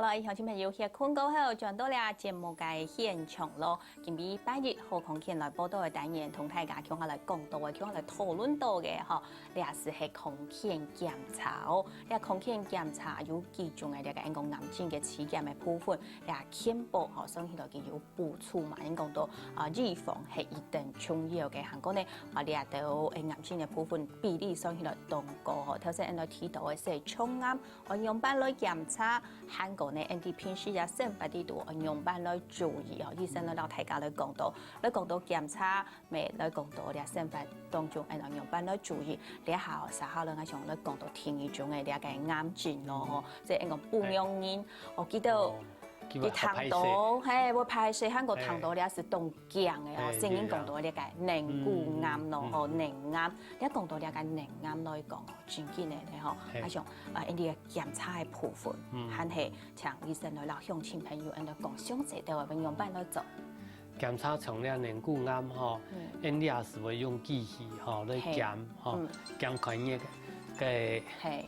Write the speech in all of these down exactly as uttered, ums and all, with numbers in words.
各位鄉親朋友，歇睏過後，轉到這節目个現場咯。今晡日拜一好康健來報到个單元，同大家共下來講到个，共下來討論到个吼，這就係康健檢查哦。這康健檢查有幾種个這个，𫣆講癌症个篩檢个部分，這健保吼，算起來佢有補助嘛，𫣆講到啊，預防係一等重要个。還過呢，啊，這兜个癌症个部分比例算起來當高吼。頭先𫣆來提到个係腸癌， 愛仰般來檢查，還過呢，𫣆俚平時个生活裡肚愛仰般來注意哦。醫生來摎大家來講到，來講到檢查，乜來講到這生活當中，𫣆俚愛仰般來注意。這下哦，接下來𠊎想來講到第二種个這个癌症咯吼，這𫣆講不良人，哦，記得哦，佢聽到，嘿，會歹勢，還過聽到這係當 驚个哦，嘿，先人講到這个乳癌咯，吼，乳癌。你講到這个乳癌來講哦，真緊个咧吼，啊像啊，𫣆俚个檢查个部分，還係請醫生來摎鄉親朋友，𫣆俚講詳細个，愛仰般來做。檢查像這乳癌吼，𫣆俚也係會用機器吼來檢吼，檢看你个，嘿，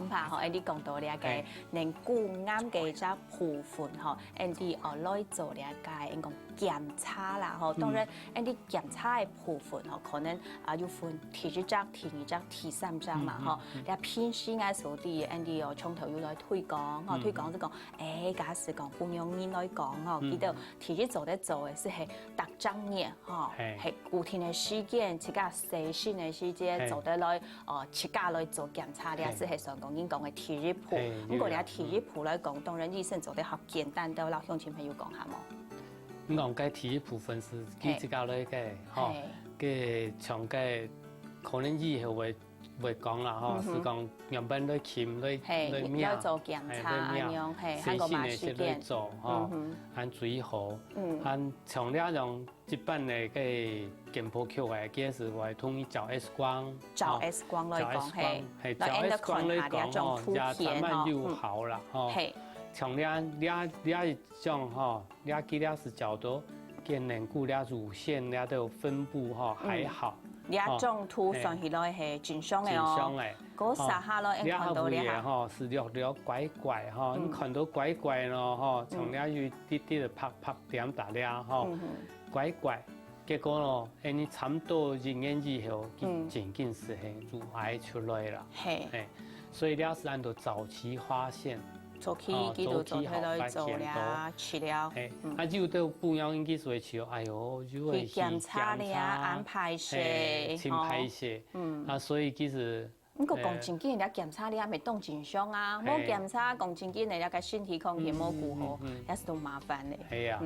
毋怕吼，𫣆俚講到這个乳癌个一隻部分吼，𫣆俚愛來做這个，𫣆講 檢查啦吼，當然，𫣆俚檢查个部分吼，可能啊有分第一隻、第二隻、第三隻嘛吼。這平時𠊎所知，𫣆俚有從頭又來推廣吼，推廣就講，誒，假使講不良人來講吼，佢兜第一做得做个係係逐隻月吼，係固定个時間，自家細心个時間做得來，哦，自家來做檢查，這係係算講人講个第一步。毋過這第一步來講，當然醫生做得較簡單，都摎鄉親朋友講下無？ 你講該第一部分係佢自家來个吼，个像个可能以後會會講啦吼，係講原本來撳來來摸，要做檢查，嘿，來摸，恁樣嘿，還過嘛時間，來做吼，恁最好，恁像這種一般个該健保局个，佢係會同你照X光，照X光來講，嘿，嘿，照X光來講吼，也慢慢有好啦吼，嘿，像這這這 像吼，這佢這係照到該乳癌這乳腺這兜分布吼還好，這種圖算起來係正常个哦。正常个。過接下來，你看到這下吼係略略怪怪吼，你看到怪怪咯吼，像這有一滴滴个白白點打這吼，怪怪。結果咯，哎，你差不多一年以後，佢正經係乳癌出來啦。嘿，所以這係安到早期發現。 早期佢就做得來做了治療。嘿，啊，有兜不良人佢就會想，哎喲，又會去檢查了，恁歹勢，嘿，真歹勢。嗯，啊，所以其實，毋過講正經，人家檢查了也袂當正常啊，無檢查，講正經，人家个身體康健無顧好，也係當麻煩咧。係啊，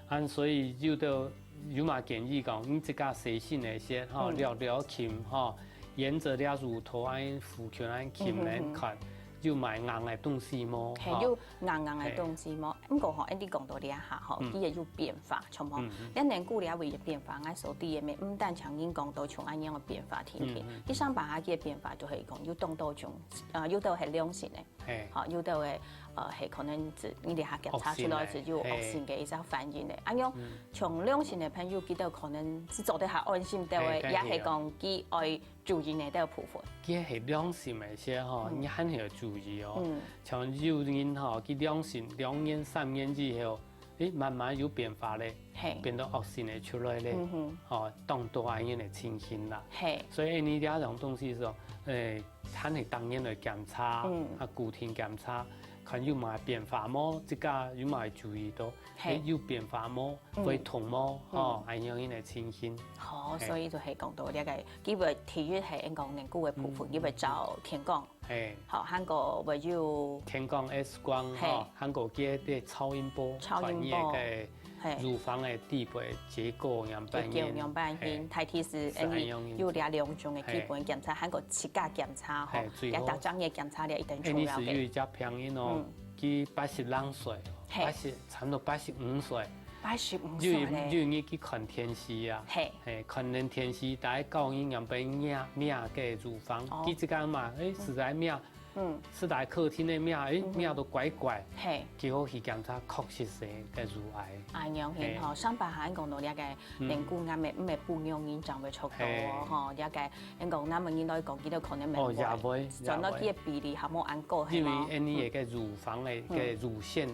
啊，所以有兜有嘛建議講，你自家細心一些吼，略略撳吼，沿著這乳頭恁附近恁撳恁看。 有麼个硬个東西無？嘿，有硬硬个東西無？毋過吼，恁樣講到這下吼，佢也有變化，像吼，咱年久了會有變化，𠊎所知个，毋單淨人講到像恁樣个變化，天天，第三把下佢个變化就係講，有當多種，呃，有兜係良性个，嘿，吼，有兜个，呃，係可能係你這下檢查出來係有惡性个一隻反應个，恁樣，像良性个朋友，佢兜可能係做得較安心兜个，也係講佢愛 注意哪兜部分？佢係良性个時吼，你還係要注意哦。像有人吼，佢良性兩年、三年以後，誒，慢慢有變化咧，變到惡性个出來咧，吼，當多恁樣个情形啦。所以你這種東西係說，誒，還係當然來檢查，啊，固定檢查，看有麼个變化無，自家有麼个注意到，誒，有變化無？ 會痛無？吼，恁樣个情形。好，所以就係講到這个，佢會第一係講年久个部分，佢會照電光，嘿，好，還過會有電光、X光，吼，還過佢个超音波，超音波，看你个乳房个底背結構樣般樣，結構樣般樣，大體係恁樣，有這兩種个基本檢查，還過自家檢查，吼，也逐隻个檢查了一定重要个。你係有一隻病人哦，佢八十零歲，八十 差毋多八十五歲，八十五歲咧，有一日去看電視啊，嘿，看等電視，大家教人仰般摸摸个乳房，佢自家嘛，誒，實在摸，嗯，食到客廳个物，欸，嗯哼。物都怪怪，嘿。結果去檢查，確實係該乳癌。啊，恁樣嘿。吼，上擺還講到這個嗯。乳癌个，毋係普通人正會著到哦，嘿。吼，這個，人講，咱們應該講，佢都可能哦，也會，轉到佢个比例還無恁高，因為係無？𫣆俚个乳房个，嗯。个乳腺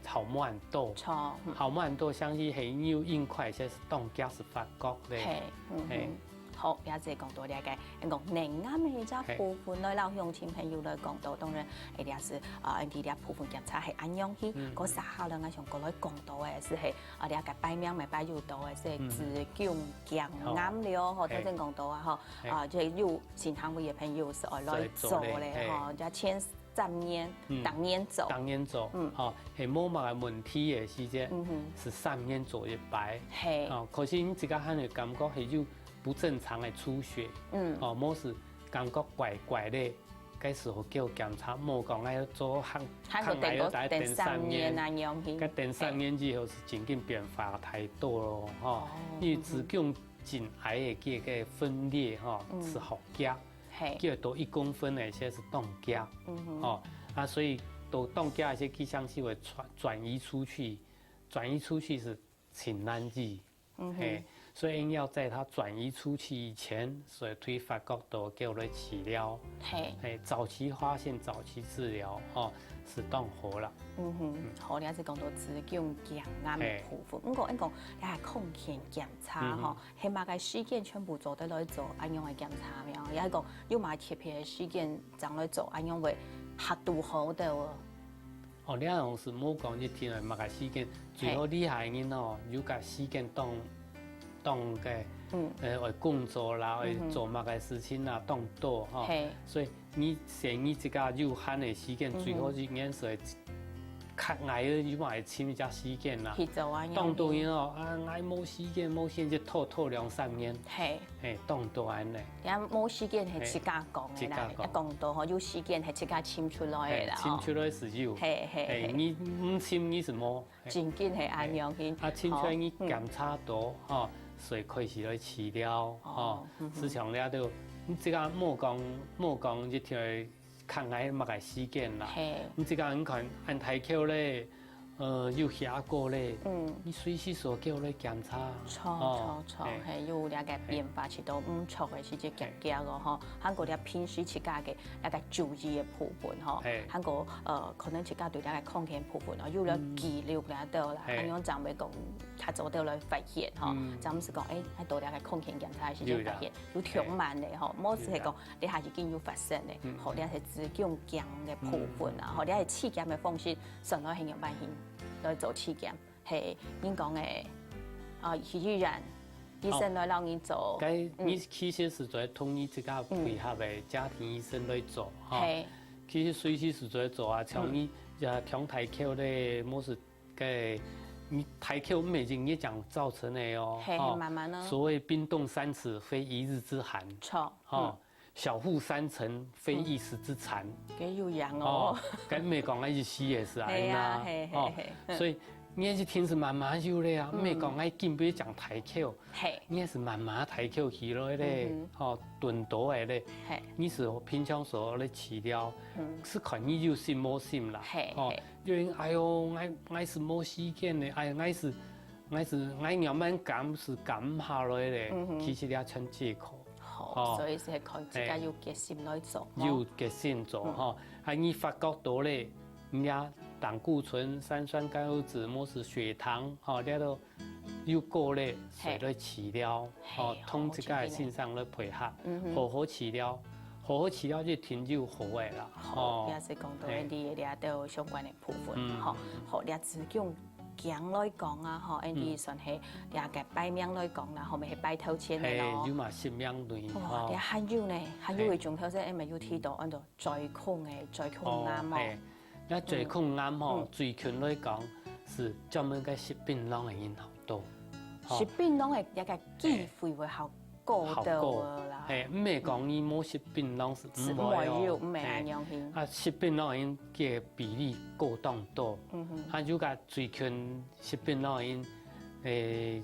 好無恁多，著，嗯。好無恁多，像係係有硬塊，這係當遽係發覺咧。嘿，嗯，嘿。嗯。 好，這就講到這個，講乳癌个這部分來，摎鄉親朋友來講到，當然，欸，這係，啊，這部分檢查係恁樣去，嗯。該接下來，𠊎想過來講到个係，係，啊，這個排名乜排有到个，係子宮頸癌了，吼，嗯。好。頭先講到啊，吼，嘿。啊，這有身體位个朋友係愛來做咧，所以做咧，嘿。吼，這前三年，嗯。逐年做。逐年做，嗯。吼，係無麼个問題个時節，嗯哼。係三年做一擺。嘿。哦，可是你自家還會感覺係有 不正常个出血，嗯。哦，無係感覺怪怪咧，該時候叫檢查，莫講愛做，還，還過等過，還愛等三年。等三年啊，恁樣去。該等三年之後係真正變化太多咯，吼。哦，因為子宮頸癌个這個分裂，吼，嗯。係好遽，嘿。叫到一公分个，這係當遽，嗯哼。哦，啊，所以到當遽个，佢像係會轉，轉移出去，轉移出去係真難治。 嗯哼。嘿，所以要在它轉移出去以前，所以對發覺到叫做治療。嘿。嘿，早期發現，早期治療，哦，係當好啦。嗯哼，嗯。好，你還係講到子宮頸癌个部分。嘿。毋過，𫣆講，這个康健檢查吼，嗯哼。係麼个時間全部做得來做恁樣个檢查無？也係講，有麼个特別个時間正來做，恁樣會較堵好兜哦？ 哦，這樣係無講一定愛麼个時間，最好你个人哦，有个時間當，當个，嗯。呃，愛工作啦，愛做麼个事情啦，嗯哼。當多吼。嘿。所以你選你自家有閒个時間，嗯哼。最好一年係較，𠊎有麼个尋一隻時間啦。去做啊，當多人哦，啊，𠊎無時間，無時間就拖拖兩三年。嘿。 嘿，當多恁呢。也無時間係自家講个啦，嘿，自家講。也講到吼，有時間係自家尋出來个啦，嘿，尋出來係有。嘿，嘿，嘿，嘿。你毋尋你係無。嘿。真緊係恁樣去。嘿。啊，尋出來你檢查到，吼，所以開始來治療，哦，吼。嗯哼。思想了就，你自家莫講，莫講一條 看𠊎麼个時間啦。嘿。你自家你看，恁大箍咧，呃，有下過咧，嗯。你隨時所叫來檢查。著，哦，著，著，嘿。嘿，有這個變化，嘿。係都毋著个，係這遽遽哦，吼。還過這平時自家个那個注意个部分，吼。嘿。還過，呃，可能自家對這個康健部分哦，有了記錄了到啦，嗯。嘿。恁樣正會講，較早兜來發現，吼。嗯。正毋係講，欸，還到這個康健檢查个時間發現，有啦。有忒慢咧，吼。嘿。無係講， 這下已經有發生咧，嗯。吼，這係子宮頸个部分啊，嗯。吼，這係篩檢个方式，上來係仰般形來做篩檢，係，人講个，啊，去醫院，醫生來摎你做。哦，該，嗯。你其實係做同你自家配合个家庭醫生來做，吼。嘿。其實隨時係做做啊，像你，嗯。啊，長大箍咧，無係 該，你大箍毋係一日正造成个哦，嘿，吼，慢慢啊。所謂冰凍三尺，非一日之寒，著，吼，嗯。小腹三層，非一時之蠶。嗯。該有影哦。哦，該毋係講該一時个事啊，嘿啊，那，嘿，嘿，哦，嘿，嗯。所以你一定係慢慢有咧啊，嗯。毋係講該今晡日正大箍，嘿。你係慢慢大箍起來咧，嗯哼。吼，頓多个咧，嘿。你係平常時咧治療，嗯。係看你有心無心啦，嘿，吼，嘿。 有人，哎喲，𠊎，𠊎係無時間咧，哎，𠊎係，𠊎係，𠊎仰般減係減毋下來咧，嗯哼。其實這全藉口。好，哦。所以係看自家有決心來做，嘿。有決心做，嗯。吼。啊，你發覺到咧，你這膽固醇、三酸甘油酯，無係血糖，吼，這都 有過咧，嘿。所以來治療，嘿，吼，同自家个先生來配合，好，嗯哼。好好治療，好好治療就定有好个啦，好，吼。也係講到嘿。你个這兜相關个部分，嗯。吼，好，這子宮頸來講啊，吼，嗯。恁樣算係這個排名來講啦，後面係排頭前个咯。嘿，有嘛性命類，哇，吼。這還有呢，還有一種嘿。頭先Emma有提到，安到 嘴孔个，嘴孔癌哦。哦，嘿，該嘴孔癌吼，嗯。最近來講係專門个食檳榔个人較多。吼。食檳榔个一個機會會較高兜啦。較高。嘿，毋係講你無食檳榔係毋會哦。係毋會有，毋係嘿。恁樣形。啊，食檳榔个人个比例高當多。嗯哼。啊，又个最近食檳榔个人，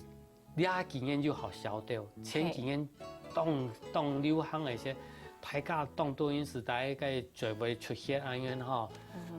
誒， 這幾年就好少兜，前幾年當，嘿。當流行个一些大家當多人係大家嘴會出血恁樣吼，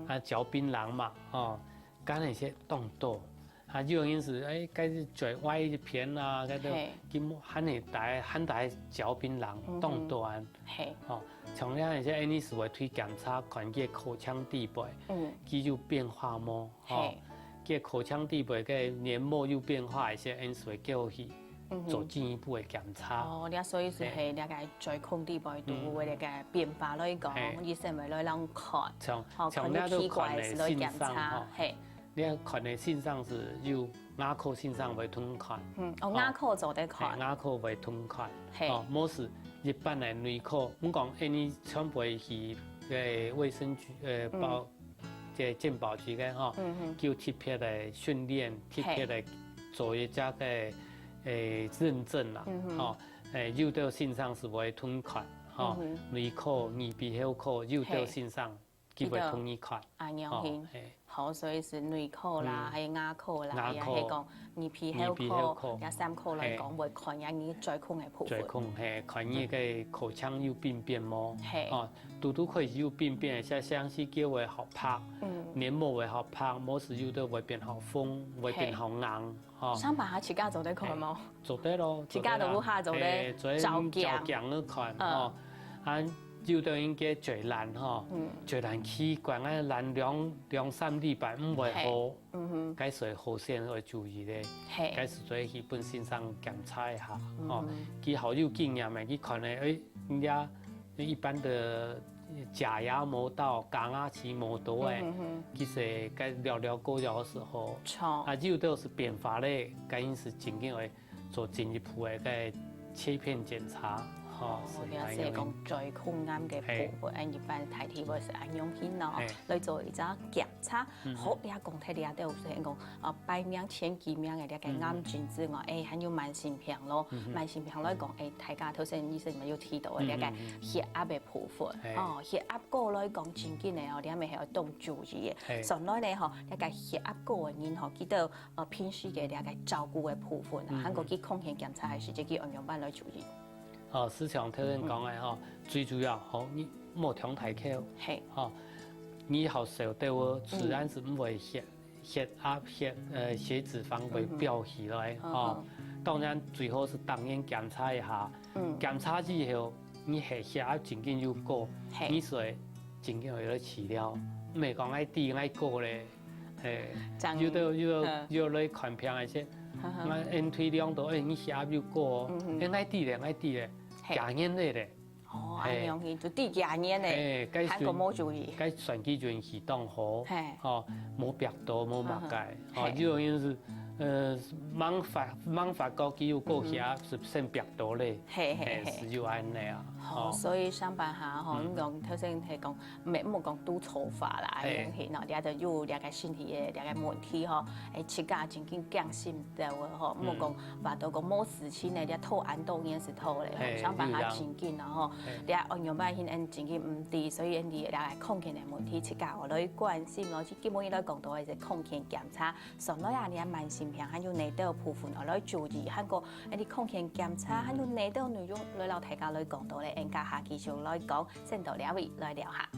啊，嚼檳榔嘛，吼，該係當多。啊，有人係，欸，該係嘴歪一片啊，該都，嘿。佢還係大，還大嚼檳榔，嗯哼。當多啊。嘿。吼，像這樣一些，欸，你係會去檢查，看佢口腔底背，嗯。佢有變化無？吼，嘿。佢口腔底背个黏膜有變化一些，欸，你係會叫去。 嗯哼。做進一步个檢查。哦，這所以係，嘿。係這个嘴空底背肚有个變化來講，嗯。嘿。醫生會來讓看，像，吼，像你都看个先生吼，看有奇怪个係來檢查，嘿。你看个先生係有牙科先生會同你看。嗯，哦，吼。牙科做得看。嘿，牙科會同你看。嘿。哦，無係一般个內科，毋講，欸，你全部去个衛生局，呃，嗯。包 這健保局个吼，嗯哼。有特別个訓練，特別个嘿。做一隻个，欸，認證啦，嗯哼。吼，欸，有兜先生係會同你看，吼，嗯哼。內科、耳鼻喉科，有兜先生，嘿。佢會同你看，啊，恁樣吼，嘿。好，所以係內科啦，嗯。還有牙科啦，牙科、還有係講耳鼻喉科，耳鼻喉科。這三科來講，嘿。會看一下你嘴空个部分。嘴空，嘿，看你个口腔有病變無？嘿。吼， 堵堵開始有病變，像，像係叫會好白，嗯。黏膜會好白，無時有兜會變好紅，會變好硬，嘿。吼。上班下自家做得看無？嘿，做得咯，自家都有下做得，嘿，做得照鏡。照鏡去看，嗯。吼。啊，有兜人个嘴爛吼，嗯。嘴爛奇怪，啊爛兩，兩三禮拜毋會好。嘿。 嗯哼。該所以後生愛注意咧，嘿。該係做去分先生檢查一下，嗯哼。吼，佢好有經驗个，佢看咧，欸，人家一般个假牙無到，假牙齒無到个，嗯哼哼。其實該了了過了个時候，著。啊，有兜係變化咧，該因係正經愛 做進一步个該切片檢查，吼，哦，係恁樣。了解，講嘴空癌个部分，嘿。一般大體會係恁樣形咯，嘿。來做一隻檢查。嗯哼。好，你講忒這兜，雖然講，啊，排名前幾名个這个癌症之外，嗯。欸，還有慢性病咯。嗯哼。慢性病來講，欸，大家頭先醫生你有提到个這个嗯哼。血壓个部分，嘿。哦，血壓高來講，正經个哦，你還係要當注意个。嘿。上來呢，吼，這个血壓高个人吼，記得 呃，平時个這个照顧个部分啊，嗯。還過去康健檢查个時節，佢愛仰般來注意？哦，就像頭先講个吼，嗯。最主要吼，你莫忒大口，嘿。吼，你好少兜哦，嗯。自然係毋會血，血壓、血，呃，血脂肪會飆起來，嗯哼。吼。嗯哼。當然最好係當然檢查一下，嗯。檢查之後，你係血壓正經有高，嘿。你就係正經愛來治療，毋係講愛低愛高咧。 嘿，正，有兜，有兜，嗯。有來看病个時，哈哈。𠊎按推量到，欸，你血壓又高哦，嗯哼。欸，𠊎知咧，𠊎知咧，嘿。加鹽咧咧。哦，嘿。恁樣去，就知加鹽咧，嘿，該算，還過無注意。該算佢運氣當好，嘿。哦，無病毒，無麼个，哈哈。哦，嘿。有兜人係，呃，吂發，吂發覺佢有高血壓，嗯哼。係生病毒咧，嘿，嘿，嘿，嘿。係有恁呢啊，哦，哦。所以上班下吼，嗯。你講，頭先係講， 毋好講堵錯法啦，嘿。恁樣去，喏，這就有這个身體个這个問題吼，欸，自家正經驚心到个吼，嗯。莫講話到講無事情个，這拖恁多年係拖咧吼，嘿，想辦法正經啊吼，有影。嘿。這樣樣般形，恁正經毋知，所以恁樣這个康健个問題，自家愛來關心咯。今晡日來講到个係康健檢查，上來啊，你慢性病還有哪兜部分愛來注意，還過恁樣康健檢查，還有哪兜內容來摎大家來講到咧，𠊎等下繼續來講，先到這位來尞下。